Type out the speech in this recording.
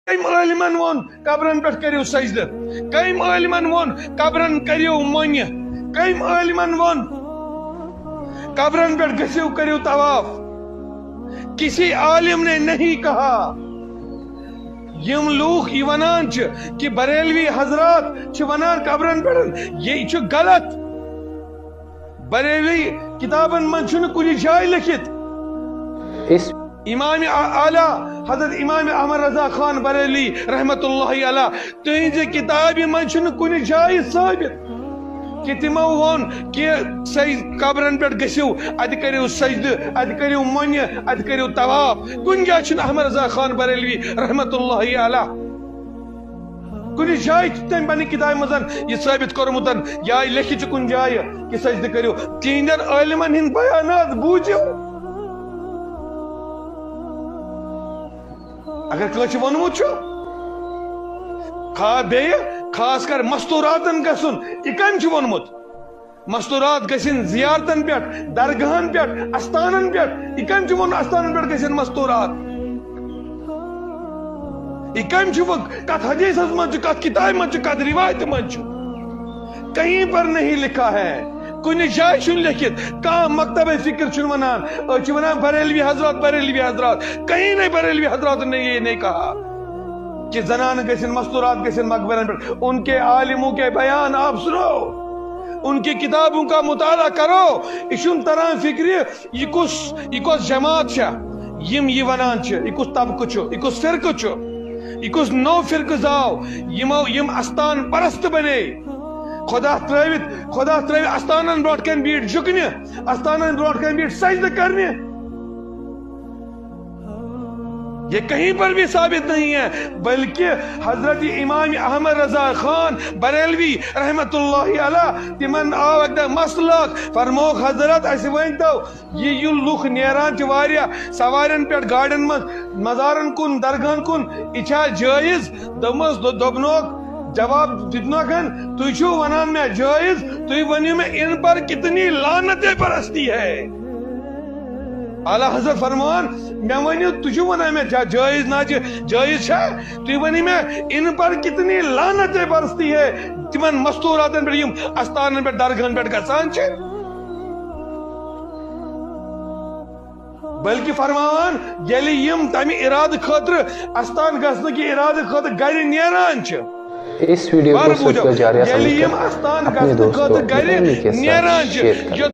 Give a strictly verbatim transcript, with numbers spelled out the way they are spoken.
کٔمۍ عٲلمن ووٚن قبرن پٮ۪ٹھ کٔرِو سجدٕ؟ کٔمۍ عٲلمن ووٚن قبرن کٔرِو مۄنہِ؟ کٔمۍ عٲلمن ووٚن قبرن پٮ۪ٹھ گٔژھِو، کٔرِو طواف؟ کسی عالم نے نہیں کہا۔ یِم لوٗکھ یہِ ونان چھِ کہِ بریلوی حضرات چھِ ونان قبرن پٮ۪ٹھ، یہِ چھُ غلط۔ بریلوی کتابن منٛز چھُنہٕ کُنہِ جایہِ لیکھِتھ۔ اس امام اع-، اعلیٰ حضرت امام احمد رضا خان بریلوی رحمت اللہ علیہ، تُہنزِ کتابہِ منٛز چھُنہٕ کُنہِ جایہِ ثٲبت کہِ تِمو ووٚن کہِ سج-، قبرن پٮ۪ٹھ گٔژھِو، اتہِ کٔرِو سجدٕ، اتہِ کٔرِو مۄنہِ، اتہِ کٔرِو طواف۔ کُنہِ جایہِ چھُنہٕ احمد رضا خان بریلوی رحمت اللہ علیہ کُنہِ جایہِ چھُ تٔمۍ پننہِ کتابہِ منٛز یہِ ثٲبت کوٚرمُت یا لیکھِتھ چھُ کُنہِ جایہِ کہِ سجدٕ کٔرِو۔ تِہنٛدٮ۪ن عٲلمن ہٕنٛدۍ بیانات بوٗزِو۔ اگر کٲنٛسہِ ووٚنمُت چھُ، خا-، بیٚیہِ خاص کر مستوراتن گژھُن، یہِ کٔمۍ چھُ ووٚنمُت؟ مستورات گژھن زیارتن پٮ۪ٹھ، درگاہن پٮ۪ٹھ، استانن پٮ۪ٹھ۔ یہِ کٔمۍ چھُ ووٚنمُت استانن پٮ۪ٹھ گژھن مستورات؟ یہِ کٔمۍ چھُ ووٚنمُت؟ کتھ حدیثس منٛز چھُ، کتھ کتابہِ منٛز چھُ، کتھ روایتہِ منٛز چھُ؟ کہیں پر نہیں لکھا ہے، کُنہِ جایہِ چھُنہٕ لیکھِتھ۔ کانٛہہ مکتبہ فکر چھُنہٕ ونان۔ أسۍ چھِ ونان بریلوی حضرات، بریلوی حضرات۔ کہیں نے بریلوی حضرات نے یہ نہیں کہا کہ زنانہٕ گژھن، مستورات گژھن مقبرن پٮ۪ٹھ۔ ان کے عالموں کے بیان آپ سنو، ان کی کتابوں کا مطالعہ کرو۔ یہِ چھُنہٕ تران فکرِ، یہِ کُس، یہِ کۄس جماعت چھےٚ، یِم یہِ ونان چھِ، یہِ کُس طبقہٕ چھُ، یہِ کُس فرقہٕ چھُ، یہِ کُس نوٚو فرقہٕ زاو، یِمو، یِم استان پرست بنے۔ خدا ترٲوِتھ، خدا ترٲوِتھ استانن برونٛٹھ کنہِ بیٖٹھ جُکنہِ، استانن برونٛٹھ کنہِ بیٖٹھ سجدٕ کرنہِ۔ یہ کہیں پر بھی ثابت نہیں ہے، بلکہ حضرت امام احمد رضا خان بریلوی رحمت اللہ علیہ، تِمن آو اکہِ دۄہ مسلہٕ اکھ، فرمووُکھ، حضرت، اسہِ ؤنۍ تو، یہِ، یہِ لُکھ نیران چھِ واریاہ سوارٮ۪ن پٮ۪ٹھ، گاڑٮ۪ن منٛز، مزارن کُن، درگاہن کُن، یہِ چھا جٲیز؟ دوٚپمَس، دو-، دوٚپنوک، جواب دیُتنوکھن، تُہۍ چھِو وَنان مےٚ جٲیز، تُہۍ ؤنِو مےٚ، ان پر کتنی لعنتیں برستی ہے؟ اعلیٰ حضرت فرمان، مےٚ ؤنِو، تُہۍ چھِو وَنان مےٚ جا-، جٲیز نہ چھِ، جٲیز چھا؟ تُہۍ ؤنِو مےٚ، ان پر کتنی لعنتیں برستی ہے؟ تِمن مستوراتن پٮ۪ٹھ، یِم استانن پٮ۪ٹھ، درگاہن پٮ۪ٹھ گژھان چھِ۔ بلکہ فرماوان، ییٚلہِ یِم تمہِ ارادٕ خٲطرٕ، استان گژھنہٕ کہِ ارادٕ خٲطرٕ گرِ نیران چھِ۔ اس ویڈیو کو بار بوجھو، سوچ کر جا رہا ییٚلہِ یِم سمجھ کر استان اپنے گژھنہٕ دوستوں خٲطرٕ گرِ فیملی کے ساتھ نیران چھِ، شیئر کریں۔ یوٚت